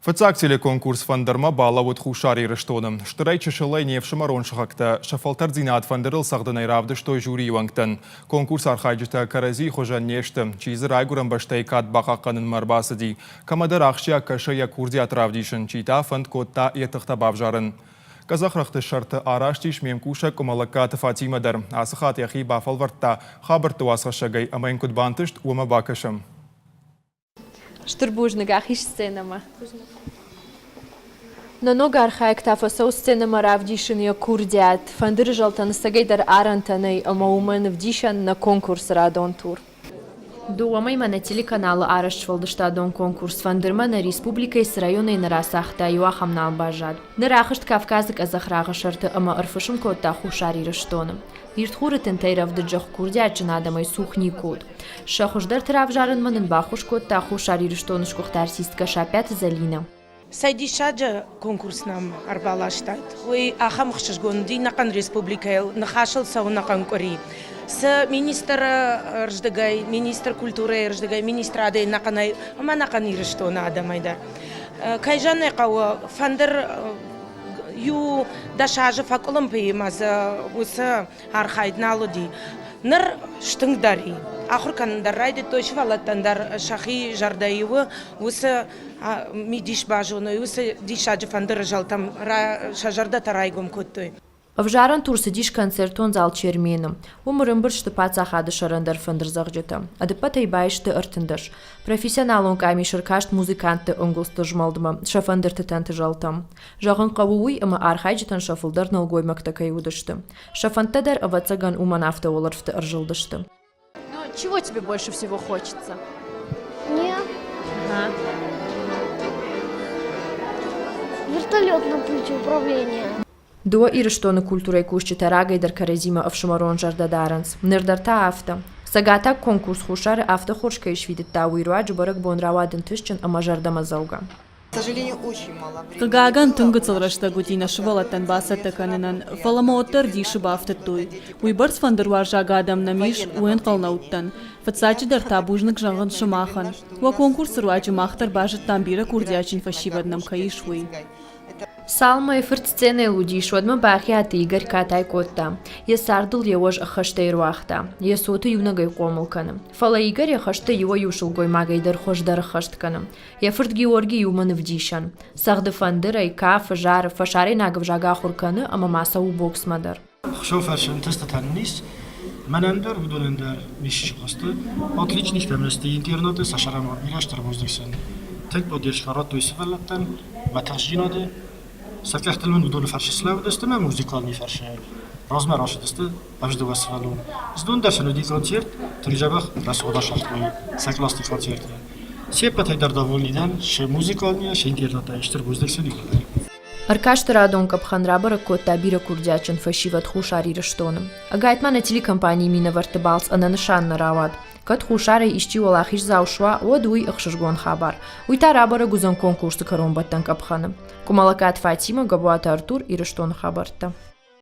Фыццаг телеконкурс фӕндырмӕ балӕууыд Хуссар Ирыстоны. Стырӕй-чысылӕй не фсымӕрон сыхӕгтӕ сӕ фӕлтӕрддзинад фӕндырыл цӕгъдынӕй равдыстой жюрийы уӕнгтӕн. Конкурсы архайджытӕ кӕрӕдзийы хуызӕн не сты, чи дзы райгуырӕн бӕстӕйы кад бахъахъхъӕнынмӕ ӕрбацыди, кӕмӕдӕр ахсджиаг кӕсы йӕ курдиат равдисын, чи та фӕнд кодта йӕ тыхтӕ бавзарын. Къӕдзӕхрӕгъты сӕрты араст ис ме мкусӕг Къуымӕллӕгкаты Фатимӕ дӕр. Ацы хатт йӕхи бафӕлвӕрдта хабӕртты уацхӕссӕгӕй ӕмӕ йын куыд бантыст, уымӕ бакӕсӕм. Стыр бузныг, ахиз сценӕмӕ. Нӕ ног архайӕг та фӕцӕуы сценӕмӕ равдисын йӕ курдиат. Фӕндыры зӕлтӕн ӕцӕгӕй дӕр арӕнтӕ нӕй ӕмӕ уымӕн ӕвдисӕн нӕ конкурсы радон тур. Дыууӕмӕй ма нӕ телеканалы арӕзт сфӕлдыстадон конкурс «Фӕндырмӕ» нӕ республикӕйы цы районӕй нӕ рацагъта, иу ахӕм нал баззад. Ныр ахызт Кавказы къӕдзӕхрагъы сӕрты ӕмӕ ӕрфысым кодта Хуссар Ирыстоны. Ирд хуры тынтӕй рӕвдыд зӕхх курдиатджын адӕмӕй цух никуы уыд. Сӕ хуыздӕрты равзарынмӕ нын баххуыс кодта Хуссар Ирыстоны сгуыхт артисткӕ Саппӕты Зӕлинӕ. Цӕй диссаджы конкурс нӕм ӕрбаластат, уый ахӕм ӕхсызгон уыди ӕнӕхъӕн республикӕйыл, ныхасыл цӕуы ӕнӕхъӕн къуыри. Цы министры рдыгӕй, министр культурӕйы рдыгӕй, министрадӕй ӕнӕхъӕнӕй ӕмӕ ӕнӕхъӕн Ирыстоны адӕмӕй дӕр. Кӕй зӕгъын ӕй хъӕуы, фӕндыр иу 10 азы фӕкъуылымпы и ӕмӕ дзы уыцы архайд нал уыди. Ныр стынгдӕр и. Ахуыр кӕнын дӕр райдыдтой, сывӕллӕттӕн дӕр сӕхи зӕрдӕ у уыцы мидис базоной, уыцы диссаджы фӕндыры зӕлтӕм сӕ зӕрдӕтӕ райгом кодтой. Ӕвзарӕн тур цыдис концертон зал Чермены. Уым ӕрӕмбырд сты паддзахады сӕрӕндӕр фӕндырдзӕгъджытӕ. Ӕдыппӕтӕй баисты 13. Профессионалон къамис ӕркаст музыкантты ӕнгуылдзты змӕлдмӕ, сӕ фӕндырты тӕнты зӕлтӕм. Зӕгъын хъӕуы уый, ӕмӕ архайджытӕн сӕ фылдӕр нӕлгоймӕгтӕ кӕй уыдысты. Сӕ фӕндтӕ дӕр, ӕвӕццӕгӕн, уымӕн афтӕ уӕлӕрвты ӕрзылдысты. Ну, чего тебе больше всего хочется? Мне Ага. вертолет на пульте управления. Дыууӕ Ирыстоны культурӕйы кусджытӕ рагӕй дӕр кӕрӕдзимӕ ӕфсымӕрон зӕрдӕ дарынц. Ныр дӕр та афтӕ. Цӕгатаг конкурс Хуссары афтӕ хорз кӕй сфидыдта, уый руаджы бӕрӕгбон рауад ӕнтыстджын ӕмӕ зӕрдӕмӕдзӕугӕ. Хъыгагӕн, тынг гыццыл рӕстӕг уыди нӕ сывӕллӕттӕн бацӕттӕ кӕнынӕн, фӕлӕ мӕ уӕддӕр дисы бафтыдтой. Уыйбӕрц фӕндыруарзаг адӕм нӕм ис, уый ӕнхъӕл нӕ уыдтӕн. Фыццаджыдӕр та бузныг зӕгъын сымахӕн. Уӕ конкурсы руаджы мах дӕр базыдтам бирӕ курдиатджын фӕсивӕд нӕм кӕй ис, уый. Цалынмӕ фырт сценӕйыл уыдис, уӕдмӕ Бӕхиаты Игорь катай кодта. Йӕ цардыл йӕ уӕз ӕххӕстӕй ӕруагъта. Йӕ цоты иунӕгӕй хъомыл кӕны. Фӕлӕ Игорь йӕ хӕстӕ иуӕй-иу сылгоймагӕй дӕр хуыздӕр ӕххӕст кӕны. Йӕ фырт Георги иумӕ нывдисӕн. Цӕгъды фӕндырӕй, кафы, зары, фӕсарӕйнаг ӕвзаг ахуыр кӕны ӕмӕ ма цӕуы боксмӕ дӕр. Хуыцау фӕрсы ӕнтыстытӕ нын ис, мӕнӕн дӕр, уыдонӕн дӕр ницы сты. Отличниктӕ сты интернаты, сӕ сӕрӕн бирӕ стыр бузныг сын. Тынг поддержка радтой сывӕллӕттӕн мӕ тыхстдзинады. Сӕ къӕхтыл мын уыдоны фӕрсы слӕууыдысты мӕ музыкальный фӕрсы размӕ рацыдысты ӕз дыууӕ сывӕллон. Знон дӕр сын уыди концерт, тынг дзӕбӕх рӕсугъд асагътой сӕ классный концерты. Се ппӕтӕй дӕр довольны дӕн, сӕ музыкальныйӕ, сӕ интернатӕй стыр бузныг сын иууылдӕр. Ӕркасты радон къӕпхӕн рабӕрӕг кодта бирӕ курдиатджын фӕсивӕд Хуссар Ирыстоны. Ӕгайтма нӕ телекомпанийы минӕвӕртты балц ӕнӕнысан нӕ рауад. Кӕд Хуссарӕй исчи уӕлахиздзау суа, уӕд уый ӕхсызгон хабар. Уый та рабӕрӕг уыдзӕн конкурсы кӕронбӕттӕн къӕпхӕны. Къуымӕлӕгкаты Фатимӕ, Габуаты Артур, Ирыстоны хабӕрттӕ.